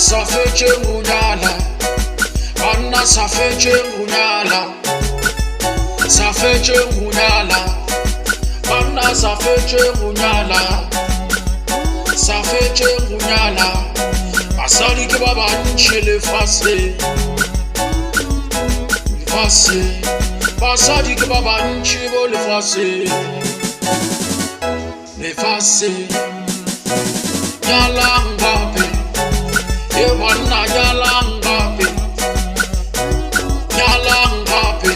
Sa fetšeng go nyala, banna sa fetšeng go nyala, sa fetšeng go nyala, banna sa fetšeng go nyala, sa fetšeng go nyala. Basadi ke ba bantši lefaseng, lefaseng. Basadi ke ba bantši bo lefaseng, lefaseng. Nyalang gape, e banna nyalang gape, nyalang gape,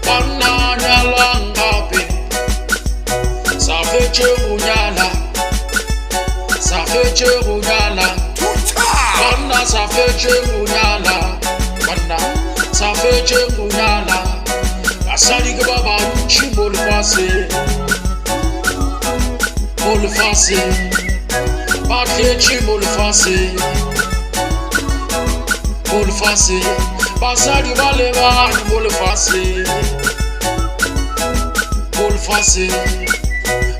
banna nyalang gape. Sa fetše go nyala, sa fetše go nyala, banna sa fetše go nyala, banna sa fetše go nyala. Basadi ke ba bantši mo lefaseng, mo lefaseng, ba tletše mo lefaseng, mo lefaseng. Basadi ba lebane mo lefaseng, mo lefaseng,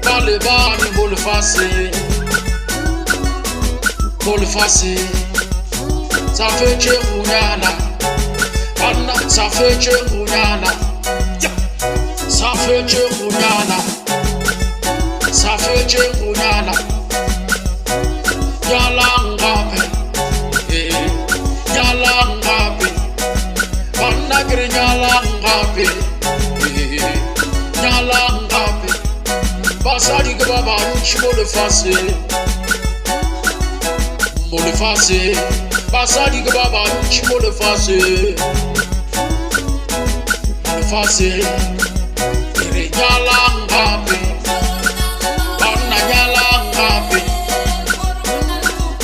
ba lebane mo lefaseng, mo lefaseng. Sa fetše go nyala, banna sa fetše go nyala, sa fetše go nyala, sa fetše go nyala. Nyalang gape, ee, nyalang gape, banna ke re nyalang gape, ee, nyalang gape. Basadi ke ba bantši mo lefaseng, mo lefaseng. Basadi ke ba bantši mo lefaseng, mo lefaseng. Ke re nyalang gape, banna nyalang gape,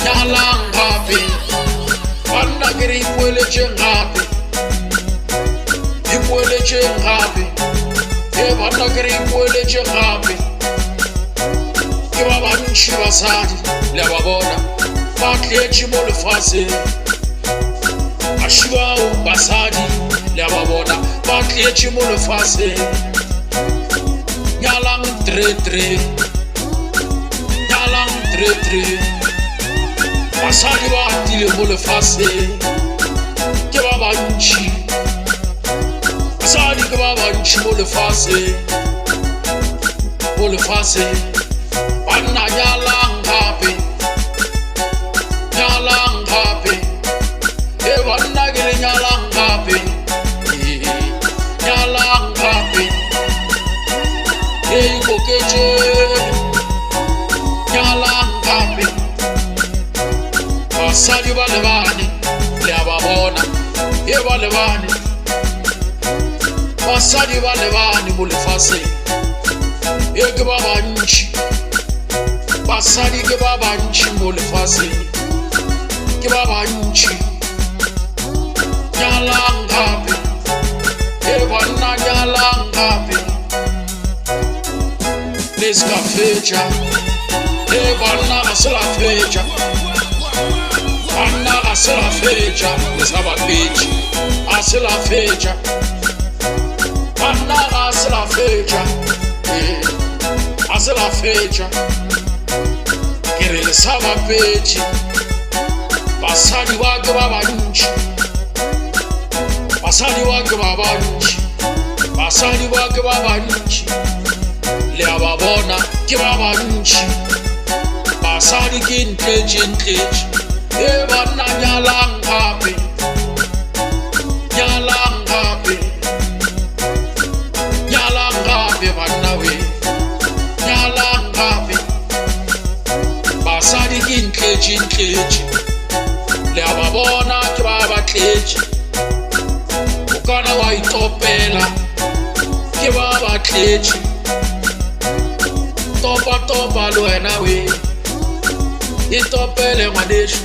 nyalang gape, banna ke re ipoeletšeng gape, ipoeletšeng gape, e banna ke re ipoeletšeng gape. Ke ba bantši basadi, le a ba bona, ba tletše mo lefaseng. Bašibao basadi, le a ba bona, ba tletše mo lefaseng. Nyalang tre-tre, nyalang tre-tre. Basadi ba atile mo lefaseng, ke ba bantši. Basadi ke ba bantši mo lefaseng, mo lefaseng. Banna nyalang gape, nyalang gape, e banna ke le nyalang gape, ee, nyalang gape, e ikoketšeng, nyalang gape. Basadi ba lebane, le a ba bona, e ba lebane. Basadi ba lebane mo lefaseng, e ke ba bantši. Basadi ke ba bantši mo lefaseng, ke ba bantši. Nyalang gape, e banna nyalang gape. Le se ka fetša, e banna ga se la fetša. Banna ga se la fetša, le sa bapetše, ga se la fetša. Banna ga se la fetša, ee, ga se la fetša. Ke re le sa bapetše, basadi ba ke ba bantši, basadi ba ke ba bantši, basadi ba ke ba bantši. Le a ba bona, ke ba bantši. Basadi ke ntletše ntletše, e banna nyalang gape, nyalang gape, nyalang gape banna we, nyalang gape. Basadi ke ntletše ntletše, le a ba bona ke ba ba tletše. O kana wa itopela, ke ba ba tletše. Topa topa le wena we, itopele ngwanešu.